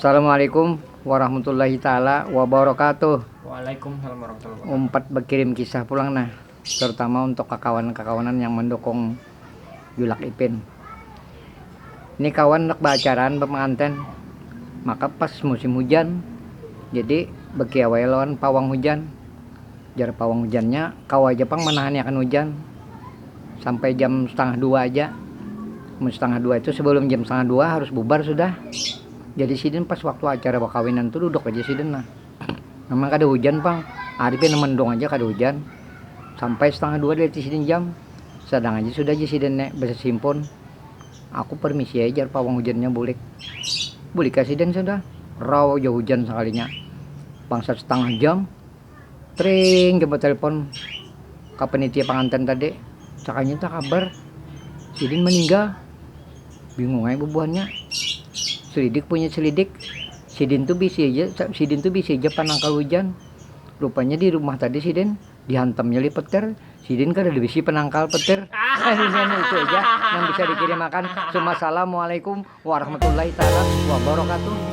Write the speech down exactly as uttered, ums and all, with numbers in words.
Assalamualaikum warahmatullahi taala wabarakatuh. Waalaikumsalam warahmatullahi wabarakatuh. Umpat bakirim kisah pulang nah, terutama untuk kakawanan-kakawanan yang mendukung Julak Ipin. Ini kawan handak baacaraan bapanganten, maka pas musim hujan, jadi bakiawai lawan pawang hujan. Jar pawang hujannya, kawa aja pang manahaniakan hujan sampai jam setengah dua aja. Mun setengah dua itu, sebelum jam setengah dua harus bubar sudah. Jadi sidin pas waktu acara bakawinan tu duduk aja sidin nah. Memang kada hujan pang, ari pina mendung aja kada hujan. Sampai setengah dua dari sidin jam, sadang aja sudah aja sidin ne basasimpun. Aku permisi aja jar pawang hujannya bulik. Bulik ka sidin sudah, rau aja hujan sakalinya. Bangsat setengah jam, tring, coba telepon ka panitia panganten tadi, sakalinya tak kabar sidin meninggal. Bingung aja bubuhannya, selidik punya selidik. Sidin tuh bisi aja, sidin tuh bisi aja panangkal hujan. Rupanya di rumah tadi sidin dihantamnya li petir. Sidin kada bisi penangkal petir. Ini itu aja yang bisa dikirimakan. Assalamualaikum warahmatullahi taala wabarakatuh.